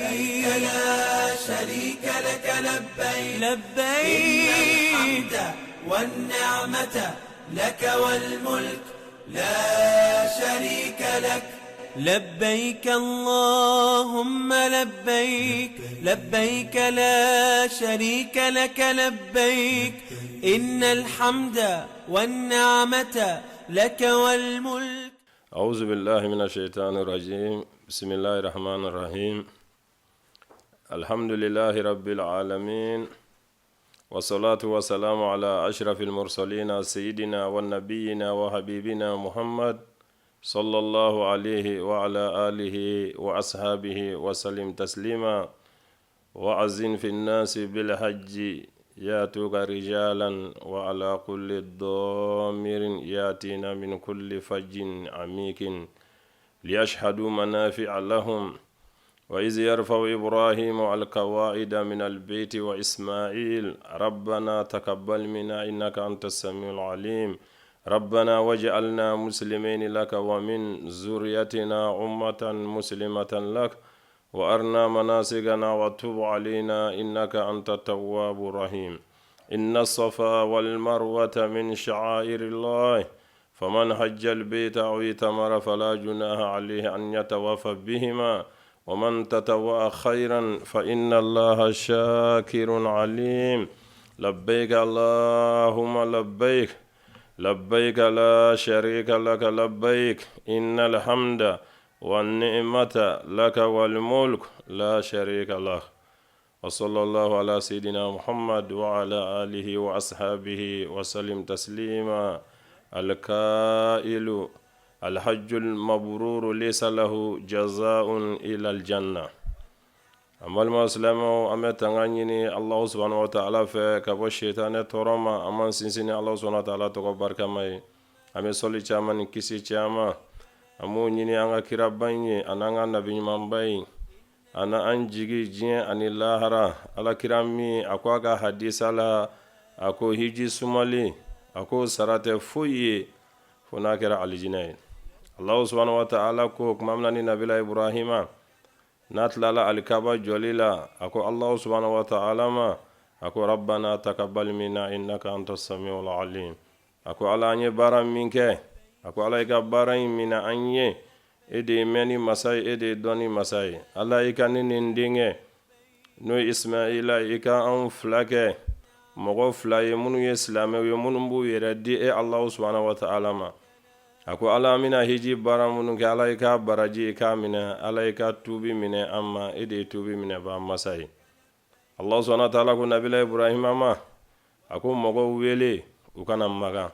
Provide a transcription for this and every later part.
لبيك لا شريك لك لبيك لبيك إن الحمد والنعمة لك والملك لا شريك لك. لبيك اللهم لبيك لبيك لا شريك لك لبيك إن الحمد والنعمة لك والملك. أعوذ بالله من الشيطان الرجيم. بسم الله الرحمن الرحيم. الحمد لله رب العالمين، والصلاة والسلام على أشرف المرسلين، سيدنا ونبينا وحبيبنا محمد صلى الله عليه وعلى آله وأصحابه وسلم تسليما. وأذن في الناس بالحج ياتوك رجالا وعلى كل ضامر ياتين من كل فج عميق ليشهدوا منافع لهم. وإذ يرفع إبراهيم القواعد من البيت وإسماعيل ربنا تقبل منا إنك أنت السميع العليم، ربنا واجعلنا مسلمين لك ومن ذريتنا أمة مسلمة لك وأرنا مناسكنا وتب علينا إنك أنت التواب الرحيم. إن الصفا والمروة من شعائر الله، فمن حج البيت أو اعتمر فلا جناح عليه أن يطوف بهما، ومن تطوع خيرا فإن الله شاكر عليم. لبيك اللهم لبيك، لبيك لا شريك لك لبيك، إن الحمد والنعمة لك والملك لا شريك لك. وصلى الله على سيدنا محمد وعلى آله وأصحابه وسلم تسليما. الكائل الحج المبرور ليس له جزاء إلا الجنة. An balima silamɛw, an bɛ tanga ɲini Alahu subahana wataala fɛ ka bɔ sitanɛ tɔɔrɔ ma. An b'an sinsin ni Alahu subahana wataala tɔgɔ barikama ye. An bɛ sɔli caman ni kisi caman, an b'o ɲini an ka kiraba in ye, ani an ka nabi ɲumanba in, ani an jigi diɲɛ ani lahara, Alakira min a ko a ka hadisa la, a ko hiji sumali, a ko sara tɛ foyi ye fo n'a kɛra alijinɛ ye. Alahu subahana wataala ko tuma min na ni nabila Iburahima n'a tilala alikaba jɔli la, a ko Alahu subahana wataala ma, a ko rabbana takabal minna innaka anta samiul alim. A ko Ala, an ye baara min kɛ, a ko Ala, i ka baara in minɛ an ye, e de ye mɛnni masa ye, e de ye dɔnni masa ye. Ala, i ka ne ni n denkɛ, n'o ye Ismaila, i ka anw fila kɛ mɔgɔ fila ye minnu ye silamɛw ye, minnu b'u yɛrɛ di e Alahu subahana wataala ma. A ko Ala, an bɛna hiji baara minnu kɛ, Ala, i k'a baraji, i k'a minɛ. Ala, i ka tuubi minɛ an ma, e de ye tuubi minɛbaa masa ye. Alahu subahana wataala ko nabila Iburahima ma, a ko mɔgɔw wele u ka na Makan.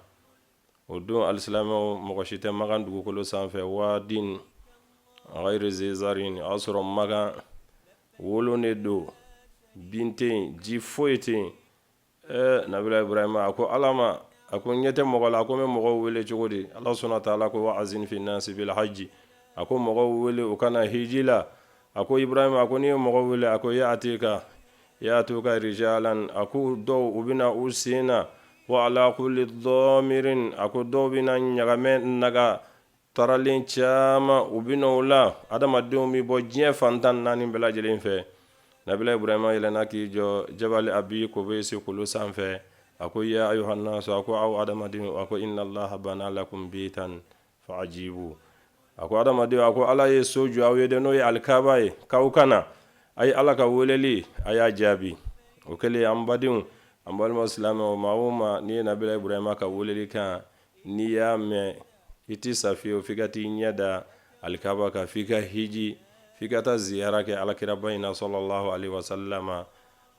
O don, alisilamɛw, mɔgɔ si tɛ Makan dugukolo sanfɛ, wadin ghayri zi zarin. O y'a sɔrɔ Makan wolon de don, bin tɛ yen, ji foyi tɛ yen. Nabila Ibrahima a ko Ala ma, a ko n ɲɛ tɛ mɔgɔ la, a ko n bɛ mɔgɔw wele cogo di? Ala subahana wataala ko wa azin fi nasi bil hajji. A ko mɔgɔw wele u ka na hiji la. A ko Ibrahima, a ko n'i ye mɔgɔw wele, a ko yatika yatuka rijalan, a ko dɔw u bɛna u sen na, wa ala kulli dɔmirin, a ko dɔw bɛna ɲagamɛ naga taralen caman, u bɛ na o la, adamadenw bɛ bɔ diɲɛ fan 14 bɛɛ lajɛlen fɛ. Nabila Ibrahima yɛlɛnna k'i jɔ jabali abi kobesi kulu sanfɛ. A ko ya ayuhannasu, a ko aw adamadenw, a ko inna allaha bana lakum bitan fa ajibu. A ko adamadenw, a ko Ala ye so jɔ aw ye dɛ, n'o ye alikaba ye, k'aw ka na. A ye Ala ka weleli, a y'a jaabi. O kɛlen, an badenw, an balima silamɛw, maa o maa n'i ye nabila Ibrahima ka weleli kan n'i y'a mɛn, i tɛ sa fiyewu f'i ka t'i ɲɛ da alikaba kan, f'i ka hiji, f'i ka taa ziyara kɛ alakiraba in na sɔlɔlahu alaihi wasalama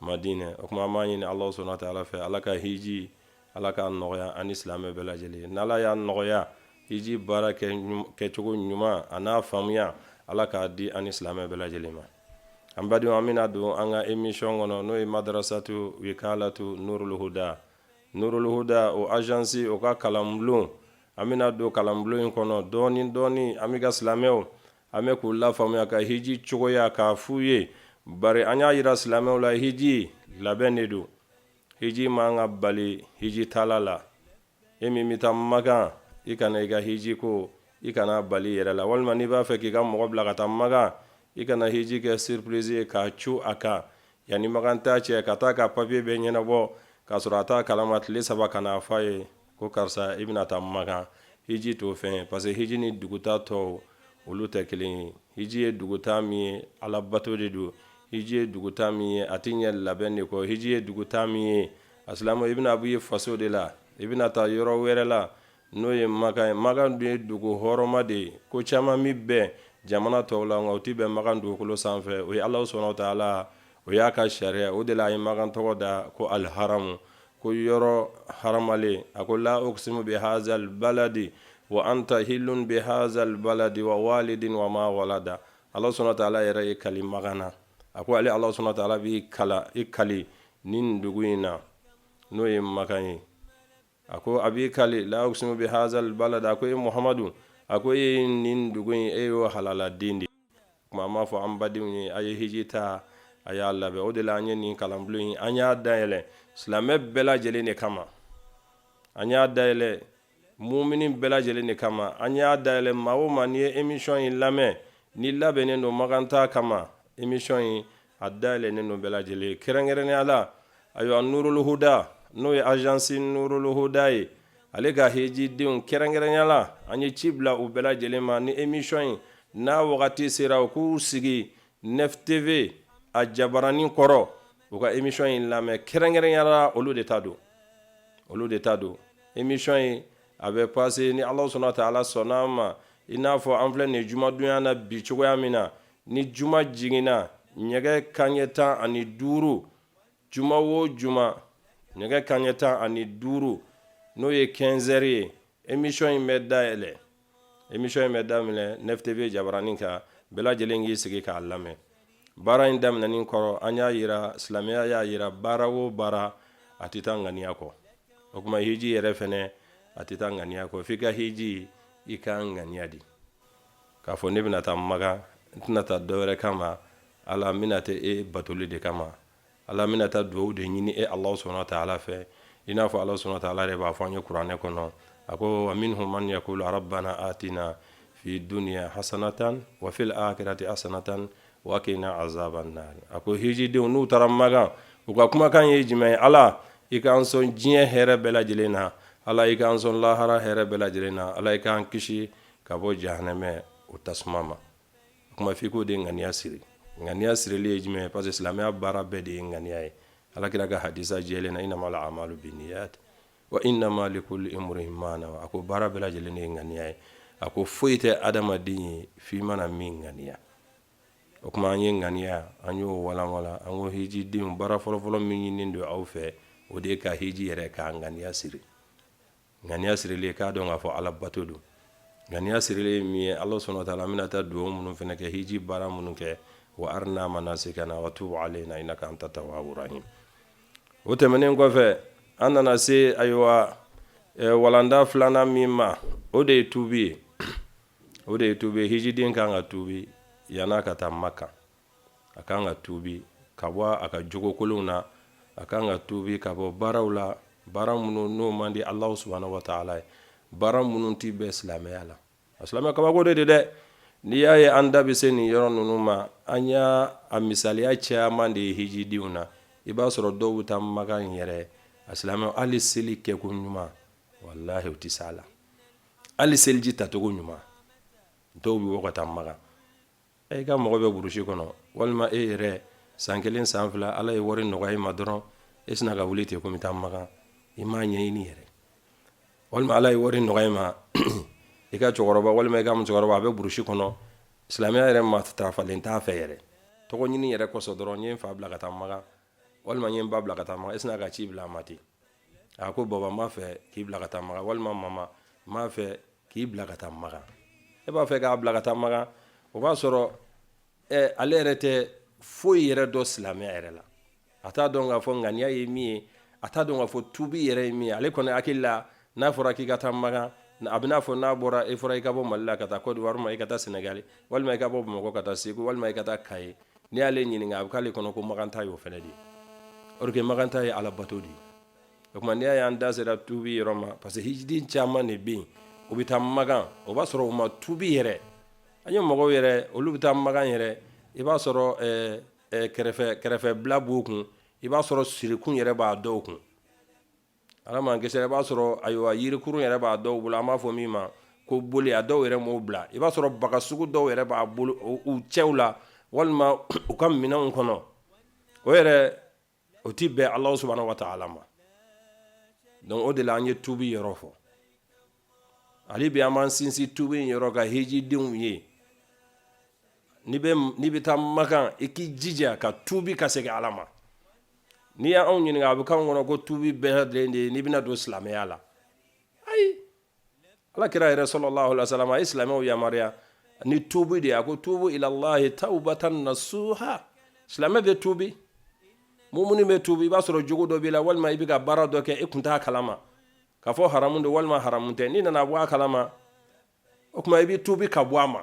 Madinɛ. O tuma an b'a ɲini Alahu subahana wataala fɛ, Ala ka hiji, Ala k'a nɔgɔya an ni silamɛ bɛɛ lajɛlen. N'Ala y'a nɔgɔya, hiji baara kɛcogo ɲuman a n'a faamuya, Ala k'a di an ni silamɛ bɛɛ lajɛlen ma. An badenw, an bɛna don an ka émission kɔnɔ, n'o ye madarasatu wikalatu Nurul Huda. Nurul Huda, o agence, o ka kalanbulon. An bɛna don kalanbulon in kɔnɔ dɔɔni dɔɔni. An bɛ ka silamɛw, an bɛ k'u lafaamuya ka hiji cogoya k'a f'u ye. Bari an y'a yira silamɛw la, hiji labɛn de don. Hiji man ka bali hiji taala la. E min bɛ taa Makan, i kana i ka hiji ko, i kana bali i yɛrɛ la, walima n'i b'a fɛ k'i ka mɔgɔ bila ka taa Makan, I kana hiji kɛ surprise ye k'a cu a kan yanni makan taa cɛ, ka taa ka papier bɛɛ ɲɛnabɔ k'a sɔrɔ a t'a kalama, tile 3 ka n'a f'a ye ko karisa, i bɛna taa makan. Hiji t'o fɛn ye, parce que hiji ni dugutaa tɔw, olu tɛ kelen ye. Hiji ye dugutaa min ye, ala bato de don. Hiji ye dugutaa min ye, a tɛ ɲɛ labɛn de kɔ. Hiji ye dugutaa min ye, a silamɛ, i bɛna bɔ i faso de la, i bɛna taa yɔrɔ wɛrɛ la, n'o ye makan ye. Makan dun ye dugu hɔrɔma de ye. Ko caman bɛ bɛn jamana tɔw la, nka o tɛ bɛn makan dugukolo sanfɛ. O ye Alahu subahana wa taala, o y'a ka sariya. O de la a ye makan tɔgɔ da ko aliharamu, ko yɔrɔ haramalen. A ko la uqsimu bi hazal baladi wa anta hilun bi hazal baladi wa walidin wa ma walada. Ala subahana wa taala yɛrɛ ye kali makan na. A ko ale Ala subahana wa taala b'i kala i kali nin dugu in na, n'o ye makan ye. A ko a b'i kali la uqsimu bi hazal balad. A ko e Muhamadu, a ko e ye nin dugu in, e y'o halaladen de. Kuma an b'a fɔ an badenw ye, a ye hiji ta, a y'a labɛn. O de la an ye nin kalanbulon in, an y'a dayɛlɛ silamɛ bɛɛ lajɛlen de kama. An y'a dayɛlɛ mumini bɛɛ lajɛlen de kama. An y'a dayɛlɛ maa o maa n'i ye émission in lamɛn, n'i labɛnnen don makan taa kama, émission in a dayɛlɛnnen don bɛɛ lajɛlen, kɛrɛnkɛrɛnnenya la ayiwa Nuruluhuda, n'o ye agence Nuruluhuda ye, ale ka hijidenw kɛrɛnkɛrɛnnenya la, an ye ci bila u bɛɛ lajɛlen ma ni émission in n'a wagati sera, u k'u sigi Nef TV a jabaranin kɔrɔ, u ka émission in lamɛn. Kɛrɛnkɛrɛnnenya la, olu de ta don, olu de ta don. Émission in a bɛ passer ni Ala sɔnna ta Ala sɔnna ma, i n'a fɔ an filɛ nin jumadonya na bi cogoya min na, ni juma jiginna nɛgɛ kanɲɛ 15, juma o juma nɛgɛ kanɲɛ 15, n'o ye 15 heures ye, émission in bɛ dayɛlɛ, émission in bɛ daminɛ Nef TV jabaranin kan. Bɛɛ lajɛlen k'i sigi k'a lamɛn. Baara in daminɛnin kɔrɔ, an y'a yira, silamɛya y'a yira, baara o baara, a tɛ taa ŋaniya kɔ. O tuma hiji yɛrɛ fɛnɛ, a tɛ taa ŋaniya kɔ. F'i ka hiji, i ka ŋaniya di k'a fɔ ne bɛna taa Makan, n tɛna taa dɔ wɛrɛ kama, Ala, n bɛna taa e batoli de kama. Ala, n bɛna taa dugawu de ɲini e Alahu subahana wa taala fɛ. I n'a fɔ Ala subahana wa taala yɛrɛ b'a fɔ an ye kuranɛ kɔnɔ, a ko wa minhum man yakulu rabbana atina fi dunya hasanatan wa fil akhirati hasanatan wa qina azaban nar. A ko hijidenw, n'u taara Makan, u ka kumakan ye jumɛn ye? Ala, i k'an sɔn diɲɛ hɛrɛ bɛɛ lajɛlen na. Ala, i k'an sɔn lahara hɛrɛ bɛɛ lajɛlen na. Ala, i k'an kisi ka bɔ jahanɛmɛ o tasuma ma. O kuma f'i k'o de ŋaniya siri. Ŋaniya sirili ye jumɛn ye? Parce que silamɛya baara bɛɛ de ye ŋaniya ye. Ala kira ka hadisa jɛlen na, innamal amalu binniyat wa innama likulli imri'in ma nawa. A ko baara bɛɛ lajɛlen de ye ŋaniya ye. A ko foyi tɛ adamaden ye f'i mana min ŋaniya. O kuma an ye ŋaniya, an y'o walanwalan. An ko hijidenw, baara fɔlɔfɔlɔ min ɲininen don aw fɛ, o de ye ka hiji yɛrɛ k'a ŋaniya siri. Ŋaniya sirilen, k'a dɔn k'a fɔ ala bato don. Ŋaniya sirilen ye min ye, Ala subahana wa taala, an bɛna taa dugawu minnu fana kɛ, hiji baara minnu kɛ, wa arina manasikana wa tub alayna innaka anta tawwabu rahim. O tɛmɛnen kɔfɛ, an nana se ayiwa walanda filanan min ma, o de ye tuubi ye. O de ye tuubi ye. Hijiden kan ka tuubi yann'a ka taa Maka. A kan ka tuubi ka bɔ a ka jogokolonw na. A kan ka tuubi ka bɔ baaraw la, baara minnu n'o man di Alahu subahana wa taala ye, baara minnu tɛ bɛn silamɛya la. A silamɛ, kabako de dɛ. N'i y'a ye an da bɛ se nin yɔrɔ ninnu ma, an y'a a misaliya caman de ye hijidenw na. I b'a sɔrɔ dɔw bɛ taa Makan yɛrɛ, a silamɛ, hali seli kɛko ɲuman, walahi, u tɛ s'a la. Hali seliji tacogo ɲuman, dɔw bɛ bɔ ka taa Makan. E ka mɔgɔ bɛ burusi kɔnɔ, walima e yɛrɛ, san 1, san 2, Ala ye wari nɔgɔya i ma dɔrɔn, e sina ka wuli ten ko n bɛ taa Makan. I m'a ɲɛɲini yɛrɛ. Walima Ala ye wari nɔgɔya i ma, i ka cɛkɔrɔba walima i ka musokɔrɔba, a bɛ burusi kɔnɔ, silamɛya yɛrɛ matarafalen t'a fɛ yɛrɛ. Tɔgɔ ɲini yɛrɛ kosɔn dɔrɔn, n ye n fa bila ka taa Makan, walima n ye n ba bila ka taa Makan. E sina ka ci bila a ma ten. A ko baba, n b'a fɛ k'i bila ka taa Makan, walima mama, n b'a fɛ k'i bila ka taa Makan. E b'a fɛ k'a bila ka taa Makan, o b'a sɔrɔ ale yɛrɛ tɛ foyi yɛrɛ dɔn silamɛya yɛrɛ la. A t'a dɔn k'a fɔ ŋaniya ye min ye, a t'a dɔn k'a fɔ tuubi yɛrɛ ye min ye. Ale kɔni hakili la, n'a fɔra k'i ka taa Makan, a bɛ n'a fɔ n'a bɔra e fɔra i ka bɔ Mali la ka taa Côte d'Ivoire, walima i ka taa Sénégal, walima i ka bɔ Bamakɔ ka taa Segu, walima i ka taa Kaye. N'i y'ale ɲininka, a bɛ k'ale kɔnɔ ko Makan taa y'o fɛnɛ de ye. Or que Makan taa ye ala bato de ye. O tuma n'i y'a ye an da sera tuubi yɔrɔ ma, parce que hijiden caman de bɛ yen, u bɛ taa Makan, o b'a sɔrɔ u ma tuubi yɛrɛ. An ye mɔgɔw yɛrɛ, olu bɛ taa Makan yɛrɛ, I b'a sɔrɔ kɛrɛfɛ kɛrɛfɛbila b'u kun, i b'a sɔrɔ sirikun yɛrɛ b'a dɔw kun. Ala m'an kisi, i b'a sɔrɔ ayiwa yirikurun yɛrɛ b'a dɔw bolo, an b'a fɔ min ma ko boli, a dɔw yɛrɛ m'o bila. I b'a sɔrɔ baga sugu dɔw yɛrɛ b'a bolo u cɛw la walima u ka minɛnw kɔnɔ. O yɛrɛ o ti bɛn Alahu subahana wa taala ma. Donc o de la an ye tubi yɔrɔ fɔ. Hali bi an b'an sinsin tubi in yɔrɔ kan hijidenw ye. N'i bɛ taa Makan, i k'i jija ka tubi ka segin Ala ma. N'i y'anw ɲininka, a bɛ k'anw kɔnɔ ko tubi bɛɛ lajɛlen de ye n'i bɛna don silamɛya la. Ayi, Ala kira yɛrɛ sallallahu alaihi wasallam a ye silamɛw yamaruya ni tubi de ye. A ko tubu ilallahi tawbatan nasuha. Silamɛ bɛ tubi, mumuni bɛ tubi. I b'a sɔrɔ jogo dɔ b'i la walima i bɛ ka baara dɔ kɛ, e kun t'a kalama k'a fɔ haramu don walima haramu tɛ. N'i nana bɔ a kalama, o tuma i bɛ tubi ka bɔ a ma,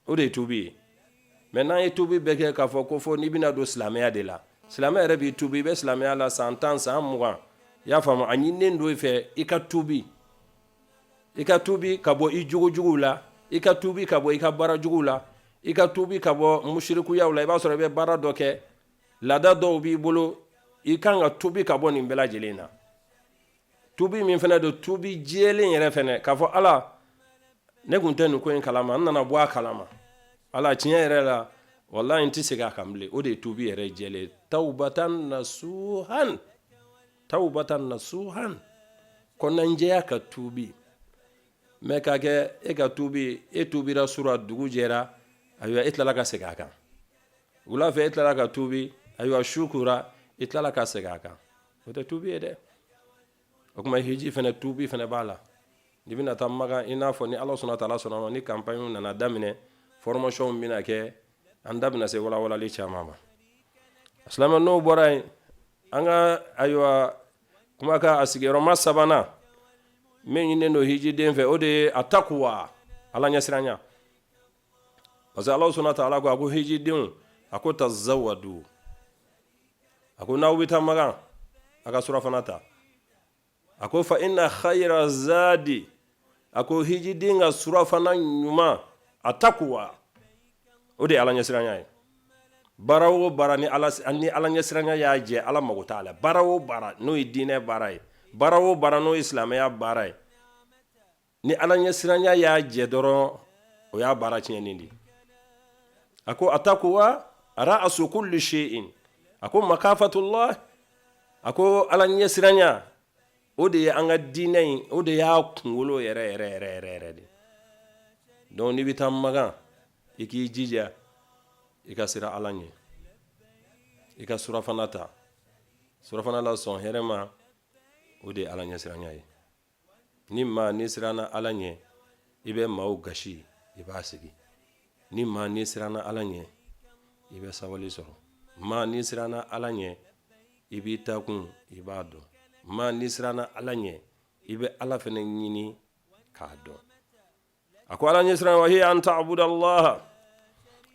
o de ye tubi ye. Mais n'an ye tubi bɛɛ kɛ k'a fɔ ko fo n'i bɛna don silamɛya de la, silamɛ yɛrɛ b'i tubi, i bɛ silamɛya la san 10, san 20, i y'a faamu, a ɲininen don i fɛ i ka tubi, i ka tubi ka bɔ i jogo juguw la, i ka tubi ka bɔ i ka baara juguw la, i ka tubi ka bɔ musirikuyaw la. I b'a sɔrɔ i bɛ baara dɔ kɛ, laada dɔw b'i bolo, i kan ka tubi ka bɔ nin bɛɛ lajɛlen na. Tubi min fana don, tubi jɛlen yɛrɛ fana, k'a fɔ Ala, ne tun tɛ nin ko in kalama, n nana bɔ a kalama, Ala, tiɲɛ yɛrɛ la, walahi n tɛ segin a kan bilen. O de ye tubi yɛrɛ jɛlen, tawbatan nasuhan, tawbatan nasuhan, kɔnɔnajɛya ka tubi. Mais k'a kɛ e ka tubi, e tubira sura, dugu jɛra, ayiwa e tilala ka segin a kan. Wula fɛ e tilala ka tubi, ayiwa su kora, i tilala ka segin a kan, o tɛ tubi ye dɛ. O tuma hiji fana, tubi fana b'a la. N'i bɛna taa Makan, i n'a fɔ ni Ala sɔnna taala sɔnna ma, ni campagne nana daminɛ, formation bɛna kɛ, an da bɛna se walawalali caman ma. Silamɛ, n'o bɔra yen, an ka ayiwa kumakan a sigiyɔrɔma sabanan min ɲininen don hijiden fɛ, o de ye a takuwa, Ala ɲɛsiranya. Parce que Ala sɔnna taala ko, a ko hijidenw, a ko tazawadu, a ko n'aw bɛ taa Makan, a ka surafana ta. A ko fa inna khayra zadi, a ko hijiden ka surafana ɲuman, a takuwa, o de ye Ala ɲɛsiranya ye. Baara o baara ni Ala ni Ala ɲɛsiranya y'a jɛ, Ala mago t'a la. Baara o baara n'o ye diinɛ baara ye, baara o baara n'o ye silamɛya baara ye, ni Ala ɲɛsiranya y'a jɛ dɔrɔn, o y'a baara tiɲɛnen de ye. A ko a takuwa ra'asu kulli shay'in, a ko makafatullah, a ko Ala ɲɛsiranya, o de ye an ka diinɛ in, o de y'a kunkolo yɛrɛ yɛrɛ yɛrɛ yɛrɛ yɛrɛ de. Donc n'i bɛ taa Makan, i k'i jija i ka siran Ala ɲɛ, i ka surafana ta, surafana la sɔn hɛrɛ ma, o de ye Ala ɲɛsiranya ye. Ni maa n'i siranna Ala ɲɛ, i bɛ maaw gasi i b'a sigi. Ni maa n'i siranna Ala ɲɛ, i bɛ sabali sɔrɔ. Maa n'i siranna Ala ɲɛ, i b'i taakun i b'a dɔn. Maa n'i siranna Ala ɲɛ, i bɛ Ala fana ɲini k'a dɔn. A ko Ala ɲɛsiran, wa hiya an ta'budallaha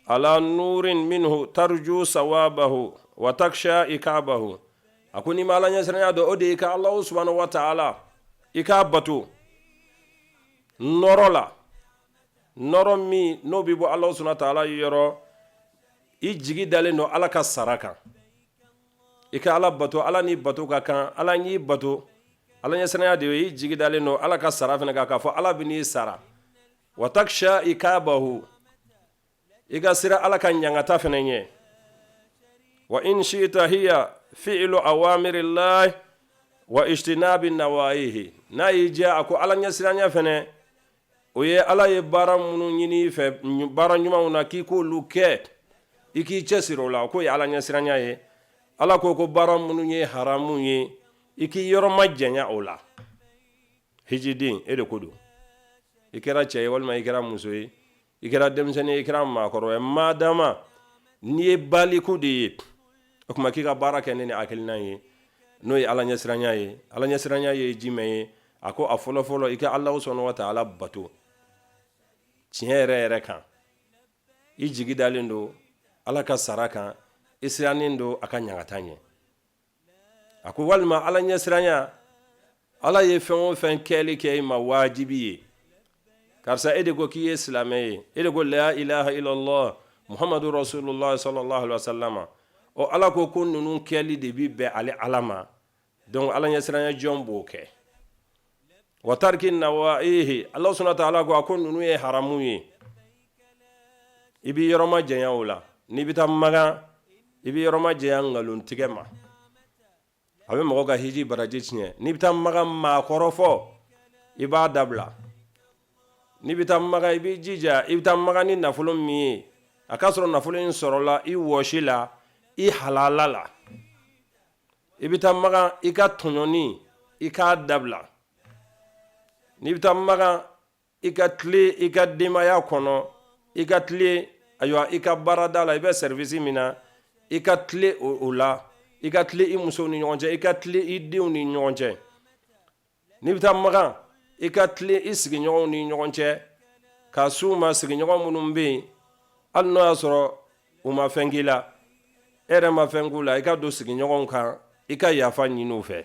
ala nurin minhu tarju sawabahu wa taksha ikabahu. A ko n'i ma Ala ɲɛsiranya dɔn, o de ye ka Alahu subahanahu wa taala i k'a bato nɔrɔ la, nɔrɔ min n'o bɛ bɔ Alahu subahanahu wa taala yɔrɔ, i jigi dalen don Ala ka sara kan. I ka Ala bato, Ala ni bato ka kan, Ala y'i bato, Ala ɲɛsiranya de ye i jigi dalen don Ala ka sara fana kan, k'a fɔ Ala bɛ n'i sara. Wa taksha ikabahu, i ka siran Ala ka ɲangata fana ɲɛ. Wa in shi'ta hiya fi'lu awamirillahi wa ijtinabi nawahihi. N'a y'i diya, a ko Ala ɲɛsiranya fana, o ye Ala ye baara minnu ɲini i fɛ baara ɲumanw na, k'i k'olu kɛ, i k'i cɛsiri o la, k'o ye Ala ɲɛsiranya ye. Ala ko ko baara minnu ye haramu ye, i k'i yɔrɔ majanya o la. Hijiden, e de ko don, i kɛra cɛ ye walima i kɛra muso ye, i kɛra denmisɛnnin ye, i kɛra maakɔrɔ ye, madama n'i ye baliku de ye, o tuma k'i ka baara kɛ ni nin hakilina ye, n'o ye Ala ɲɛsiranya ye. Ala ɲɛsiranya ye jumɛn ye? A ko a fɔlɔfɔlɔ, i ka Alahu subahana wa taala bato tiɲɛ yɛrɛ yɛrɛ kan, i jigi dalen don Ala ka sara kan, i sirannen don a ka ɲangata ɲɛ. A ko walima Ala ɲɛsiranya, Ala ye fɛn o fɛn kɛli kɛ i ma wajibi ye, karisa, e de ko k'i ye silamɛ ye, e de ko la ilaha illallah. Muhamadu rasulullah sallallahu alaihi wasallam. Ɔ, Ala ko ko ninnu kɛli de bi bɛn ale Ala ma. Donc Ala ɲɛsiranya jɔn b'o kɛ. Wa tariki nawahihi, Ala subhanahu wa ta'ala ko, a ko ninnu ye haramu ye, i b'i yɔrɔ majanya o la. N'i bɛ taa Makan, i b'i yɔrɔ majanya nkalontigɛ ma, a bɛ mɔgɔ ka hiji baraji tiɲɛ. N'i bɛ taa Makan, maa kɔrɔfɔ, i b'a dabila. N'i bɛ taa Makan, i b'i jija, i bɛ taa Makan ni nafolo min ye, a k'a sɔrɔ nafolo in sɔrɔla i wɔsi la, i halala la. I bɛ taa Makan, i ka tɔɲɔni, i k'a dabila. N'i bɛ taa Makan, i ka tilen i ka denbaya kɔnɔ, i ka tilen, ayiwa, i ka baarada la, i bɛ service min na, i ka tilen o la, i ka tilen i musow ni ɲɔgɔn cɛ, i ka tilen i denw ni ɲɔgɔn cɛ. N'i bɛ taa Makan, i ka tilen i sigiɲɔgɔnw ni ɲɔgɔn cɛ, ka s'u ma. Sigiɲɔgɔn minnu bɛ yen, hali n'o y'a sɔrɔ u ma fɛn k'i la, e yɛrɛ ma fɛn k'u la, i ka don sigiɲɔgɔnw kan, i ka yafa ɲini u fɛ: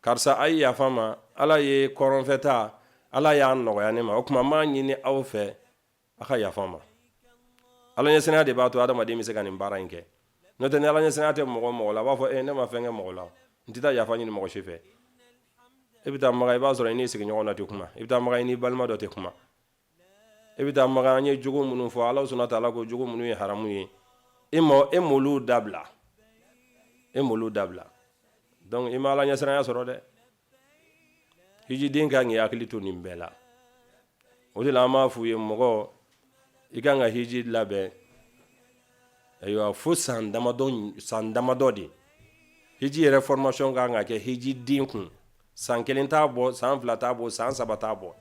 karisa, a ye yafa n ma, Ala ye kɔrɔnfɛta, Ala y'a nɔgɔya ne ma, o tuma n b'a ɲini aw fɛ, a ka yafa n ma. Ala ɲɛsiranya de b'a to adamaden bɛ se ka nin baara in kɛ. N'o tɛ, ni Ala ɲɛsiranya tɛ mɔgɔ mɔgɔ la, a b'a fɔ: e, ne ma fɛn kɛ mɔgɔ la, n tɛ taa yafa ɲini mɔgɔ si fɛ. E bɛ taa Makan, i b'a sɔrɔ i n'i sigiɲɔgɔn dɔ tɛ kuma. I bɛ taa Makan, i n'i balima dɔ tɛ kuma. E bɛ taa Makan, an ye jogo minnu fɔ, Ala subhanahu wa ta'ala ko jogo minnu ye haramu ye, e ma, e m'olu dabila, e m'olu dabila, donc i ma Ala ɲɛsiranya sɔrɔ dɛ. Hijiden kan k'i hakili to nin bɛɛ la. O de la an b'a f'u ye, mɔgɔ i kan ka hiji labɛn, ayiwa, fo san damadɔ, san damadɔ de. Hiji yɛrɛ formation kan ka kɛ hijiden kun. San 1 t'a bɔ, san 2 t'a bɔ, san 3 t'a bɔ,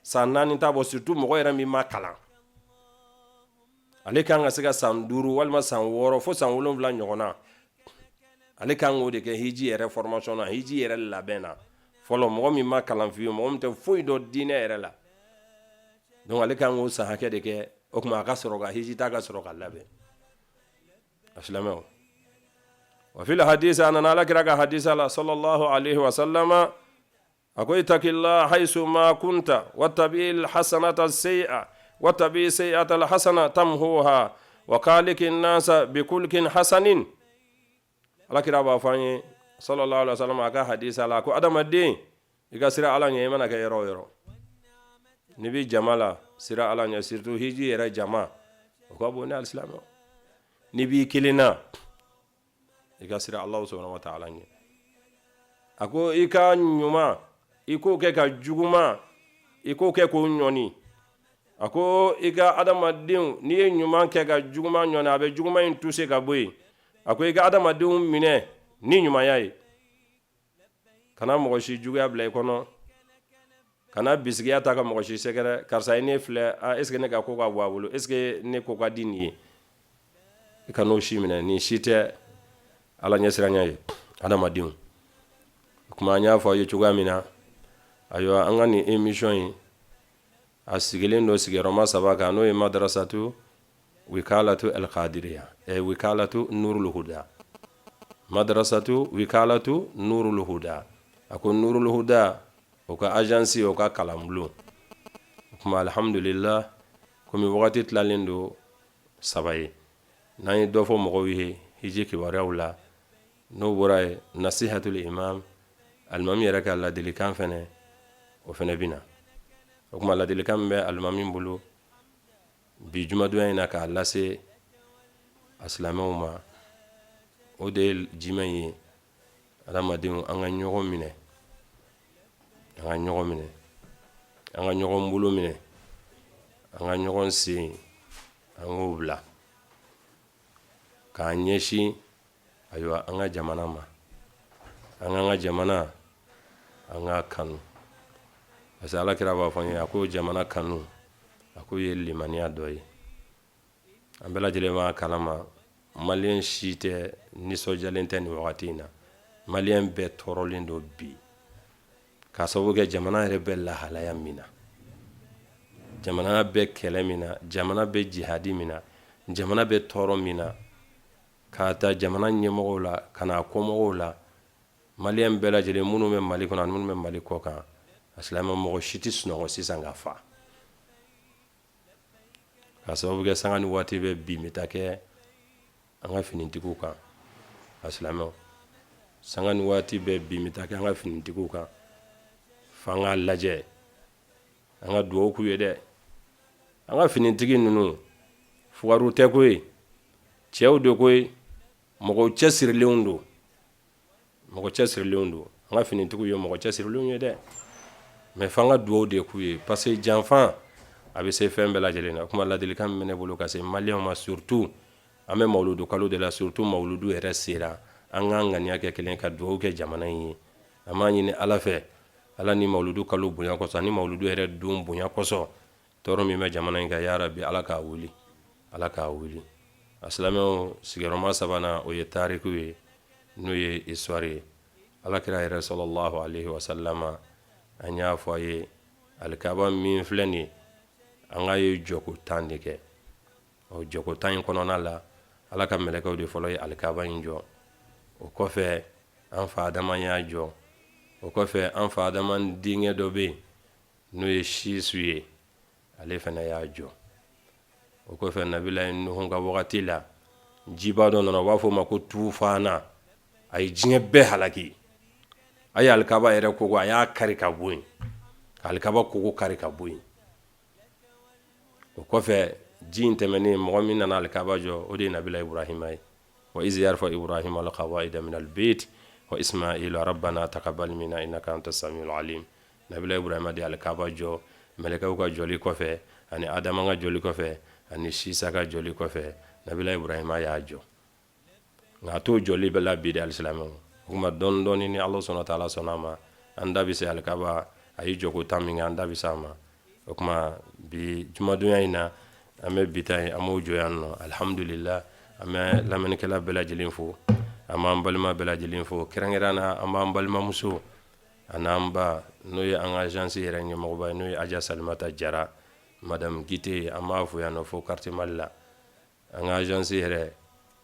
san 4 t'a bɔ. Surtout mɔgɔ yɛrɛ min ma kalan, ale kan ka se ka san 5 walima san 6 fo san 7 ɲɔgɔn na, ale kan k'o de kɛ hiji yɛrɛ formation na, hiji yɛrɛ labɛn na fɔlɔ. Mɔgɔ min ma kalan fiyewu, mɔgɔ min tɛ foyi dɔn diinɛ yɛrɛ la, donc ale kan k'o san hakɛ de kɛ. O tuma a ka sɔrɔ ka hiji ta ka sɔrɔ ka labɛn. A silamɛw, wa fil hadisi, a nana Ala kira ka hadisa la sallallahu alaihi wa sallama, a ko: ittaqillah haythu ma kunta wattabi alhasanata sayyi'a wattabi sayyi'ata alhasana tamhuha wa khaliqin nasa bi khuluqin hasanin. Ala kira b'a fɔ an ye sallallahu alaihi wasallam a ka hadisa la ko adamaden, i ka siran Ala ɲɛ i mana kɛ yɔrɔ o yɔrɔ. N'i bɛ jama la, siran Ala ɲɛ, surtout hiji yɛrɛ jama, o ka bon ni alisilamɛ. N'i b'i kelen na, i ka siran Ala subhanahu wa ta'ala ɲɛ. A ko i ka ɲuman, i k'o kɛ ka juguman, i k'o kɛ k'o ɲɔni. A ko i ka adamadenw, n'i ye ɲuman kɛ ka juguman ɲɔni, a bɛ juguman in tuse ka bɔ yen. A ko i ka adamadenw minɛ ni ɲumanya ye, kana mɔgɔ si juguya bila i kɔnɔ, kana bisigiya ta ka mɔgɔ si sɛgɛrɛ. Karisa ye ne filɛ, est ce que ne ka ko ka bɔ a bolo? Est ce que ne ko ka di nin ye? I ka n'o si minɛ. Nin si tɛ Ala ɲɛsiranya ye. Adamadenw, kuma an y'a fɔ aw ye cogoya min na, ayiwa, an ka nin émission in, a sigilen don sigiyɔrɔma saba kan, n'o ye madrasatu wikalatu alkadiriya, wikalatu nurul huda, madrasatu wikalatu nurul huda. A ko nurul huda, o ka agence, o ka kalanbulon. O tuma alhamdulillah, komi wagati tilalen don saba ye, n'an ye dɔ fɔ mɔgɔw ye hiji kibaruyaw la, n'o bɔra yen, nasihatul imam, alimami yɛrɛ ka ladilikan fɛnɛ, o fɛnɛ bɛ na. O tuma ladilikan min bɛ alimami bolo bi jumadonya in na k'a lase a silamɛw ma, o de ye jumɛn ye? Adamadenw, an ka ɲɔgɔn minɛ, an ka ɲɔgɔn minɛ, an ka ɲɔgɔn bolo minɛ, an ka ɲɔgɔn sen, an k'o bila k'an ɲɛsin, ayiwa, an ka jamana ma. An k'an ka jamana, an k'a kanu, parce que Ala kira b'a fɔ an ye, a ko jamana kanu, a k'o ye limaniya dɔ ye. An bɛɛ lajɛlen b'a kalama, Maliyɛn si tɛ nisɔndiyalen tɛ nin wagati in na. Maliyɛn bɛɛ tɔɔrɔlen don bi, k'a sababu kɛ jamana yɛrɛ bɛ lahalaya min na, jamana bɛ kɛlɛ min na, jamana bɛ jihadi min na, jamana bɛ tɔɔrɔ min na, k'a ta jamana ɲɛmɔgɔw la ka n'a kɔmɔgɔw la. Maliyɛn bɛɛ lajɛlen, minnu bɛ Mali kɔnɔ ani minnu bɛ Mali kɔ kan, a silamɛ, mɔgɔ si tɛ sunɔgɔ sisan ka fa. Ka sababu kɛ sanga ni waati bɛɛ bin bɛ taa kɛ an ka finitigiw kan. A silamɛw, sanga ni waati bɛɛ bin bɛ taa kɛ an ka finitigiw kan. F'an k'a lajɛ, an ka dugawu k'u ye dɛ. An ka finitigi ninnu, fugariw tɛ koyi, cɛw de koyi, mɔgɔw cɛsirilenw don. Mɔgɔ cɛsirilenw don. An ka finitigiw ye mɔgɔ cɛsirilenw ye dɛ, mais f'an ka dugawu de k'u ye parce que janfa a bɛ se fɛn bɛɛ lajɛlen na. O kuma ladilikan min bɛ ne bolo ka se maliyɛnw ma, surtout an bɛ mawuludu kalo de la, surtout mawuludu yɛrɛ sera, an k'an ŋaniya kɛ kelen ka dugawu kɛ jamana in ye. An b'a ɲini Ala fɛ, Ala ni mawuludu kalo bonya kosɔn ani mawuludu yɛrɛ don bonya kosɔn, tɔɔrɔ min bɛ jamana in kan, ya rabi, Ala k'a wuli, Ala k'a wuli. A silamɛw, sigiyɔrɔma sabanan o ye tariku ye, n'o ye histoire ye. Ala kira yɛrɛ sallallahu alaihi wa sallama, an y'a fɔ a ye, alikaba min filɛ nin ye, an k'a ye jɔko 10 de kɛ. O jɔko 10 in kɔnɔna la, Ala ka mɛlɛkɛw de fɔlɔ ye alikaba in jɔ. O kɔfɛ an fa Adama y'a jɔ. O kɔfɛ an fa Adama denkɛ dɔ bɛ yen n'o ye Sisu ye, ale fana y'a jɔ. O kɔfɛ nabilayi Nuhu ka wagati la, jiba dɔ nana, u b'a fɔ o ma ko tufana, a ye diɲɛ bɛɛ halaki. A ye alikaba yɛrɛ kogo, a y'a kari ka bɔ yen, ka alikaba kogo kari ka bɔ yen. O kɔfɛ ji in tɛmɛnen, mɔgɔ min nana alikaba jɔ, o de ye nabila Ibrahima ye. Wa iz yarfa Ibrahima alqawaida min albeit wa ismaila rabbana taqabbal minna innaka anta samiul alim. Nabila Ibrahima de ye alikaba jɔ mɛlɛkɛw ka jɔli kɔfɛ, ani Adama ka jɔli kɔfɛ, ani Sisa ka jɔli kɔfɛ, nabila Ibrahima y'a jɔ. Nka a t'o jɔli bɛɛ la bi dɛ, alisilamɛw. O tuma dɔɔni dɔɔni, ni Ala sɔnna taala sɔnna a ma, an da bɛ se alikaba, a ye jɔko 10 min kɛ, an da bɛ se a ma. O tuma bi jumadonya in na, an bɛ bi ta in, an b'o jɔ yan nɔ. Alihamudulila, an bɛ lamɛnnikɛla bɛɛ lajɛlen fo, an b'an balima bɛɛ lajɛlen fo, kɛrɛnkɛrɛn na an b'an balimamuso a n'an ba, n'o ye an ka agence yɛrɛ ɲɛmɔgɔba ye, n'o ye Aja Salimata Jara, madame Gite. An b'a fo yan nɔ fo quartier Mali la. An ka agence yɛrɛ,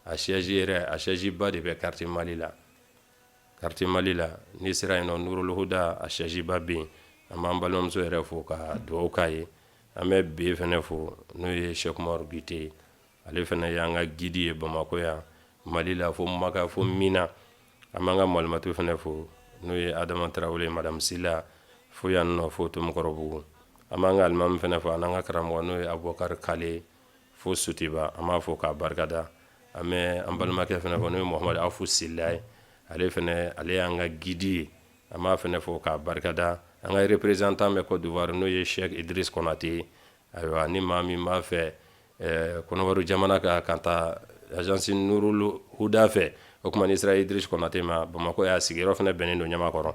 a siège yɛrɛ, a siège ba de bɛ quartier Mali la. Quartier Mali la, n'i sera yen nɔ, Nurul Huda a siège ba bɛ yen. An b'an balimamuso yɛrɛ fo ka dugawu k'a ye. An bɛ B fana fo, n'o ye Cheikh Umaru Gite ye. Ale fana y'an ka guide ye Bamakɔ yan, Mali la, fo Maka, fo Mina. An b'an ka malimatu fana fo, n'o ye Adama Tarawele, madame Sila, fo yan nɔ fo Tomikɔrɔbugu. An b'an ka alimami fana fo, an'an ka karamɔgɔ, n'o ye Abubakari Kale fo Sotiba, an b'a fo k'a barikada. An bɛ an balimakɛ fana fo, n'o ye Mohamadu Afu Sila ye. Ale fana, ale y'an ka guide ye, an b'a fana fo k'a barikada. An ka représentant bɛ Côte d'Ivoire, n'o ye Cheikh Idriss Konate ye. Ayiwa, ni maa min b'a fɛ Kɔnɔwari jamana kan ka taa agence Nurul Huda fɛ, o tuma n'i sera Idriss Konate ma Bamakɔ, y'a sigiyɔrɔ fana bɛnnen don Ɲamakɔrɔ.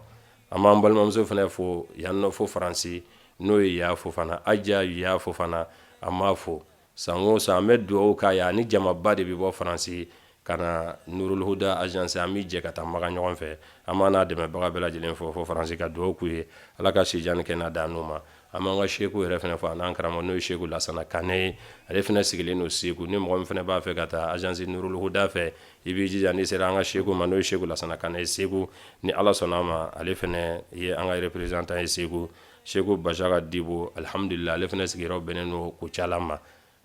An b'an balimamuso fana fo yan nɔ fo Faransi, n'o ye Ya Fofana, Aja Ya Fofana. An b'a fo san o san, an bɛ dugawu k'a ye. Ani jamaba de bɛ bɔ Faransi ka na Nurul Huda agence, an bɛ jɛ ka taa Maka ɲɔgɔn fɛ. An b'a n'a dɛmɛbaga bɛɛ lajɛlen fo fo Faransi, ka dugawu k'u ye, Ala ka sijan ni kɛnɛya d'an n'u ma. An b'an ka seku yɛrɛ fana fo, a n'an karamɔgɔ, n'o ye Seku Lasana Kanɛ ye. Ale fana sigilen don Segu. Ni mɔgɔ min fana b'a fɛ ka taa agence Nurul Huda fɛ, i b'i jija, n'i sera an ka seku ma, n'o ye Seku Lasana Kanɛ ye Segu, ni Ala sɔnna a ma, ale fana ye an ka représentant ye Segu. Seku Basaka Dibo, alihamudulila, ale fana sigiyɔrɔ bɛnnen don Kucala ma.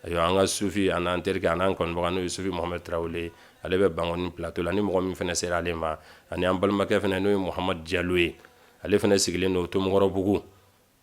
Ayiwa, an ka sufi, a n'an terikɛ, a n'an kanubaga, n'o ye sufi Mohamed Tarawele, ale bɛ Bankoni plateau la. Ni mɔgɔ min fana sera ale ma, ani an balimakɛ fana, n'o ye Mohamed Jalo ye, ale fana sigilen don Tomikɔrɔbugu.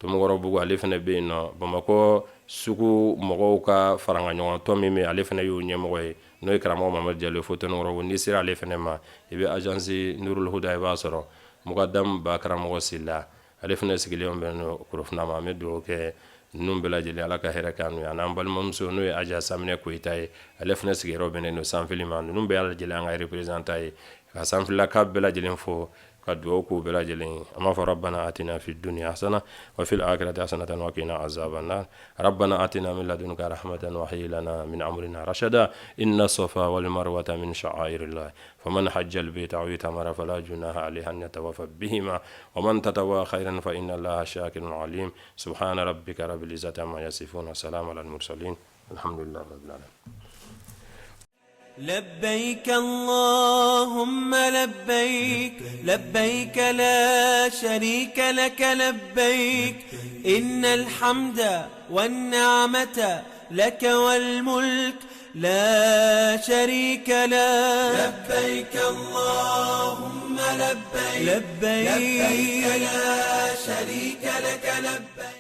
Tomikɔrɔbugu, ale fana bɛ yen nɔ. Bamakɔ sugu mɔgɔw ka farankanɲɔgɔn tɔn min bɛ, ale fana y'o ɲɛmɔgɔ ye, n'o ye karamɔgɔ Mohamed Jalo ye fo Tomikɔrɔbugu. N'i sera ale fana ma, i bɛ agence Nurul Huda, i b'a sɔrɔ. Mukadamu ba karamɔgɔ Sila, ale fana sigilen bɛ n'o Korofina ma. An bɛ dugawu kɛ ninnu bɛɛ lajɛlen, Ala ka hɛrɛ k'an n'u ye. Ani an balimamuso, n'o ye Aja Saminɛ Koyita ye, ale fana sigiyɔrɔ bɛnnen don Sanfili ma. Ninnu bɛɛ lajɛlen an ka représentant ye. Ka sanfilaka bɛɛ lajɛlen fo ka dugawu k'u bɛɛ lajɛlen ye. An b'a fɔ rabbana atina fid dunya hasana wa fil akhirati hasanatan wa qina azaban nar. Rabbana atina min ladunka rahmatan wa hayyi lana min amrina rashada. Inna safa wal marwata min sha'airillah. Faman hajja al-bayta aw itamara fala junaha alayhi an yatawafa bihima wa man tatawwa khayran fa inna Allaha shakirun alim. Subhana rabbika rabbil izzati amma yasifun wa salamun alal mursalin. Alhamdulillahi rabbil alamin. لبيك اللهم لبيك لبيك لا شريك لك لبيك إن الحمد والنعمة لك والملك لا شريك له لبيك اللهم لبيك لبيك لا شريك لك لبيك.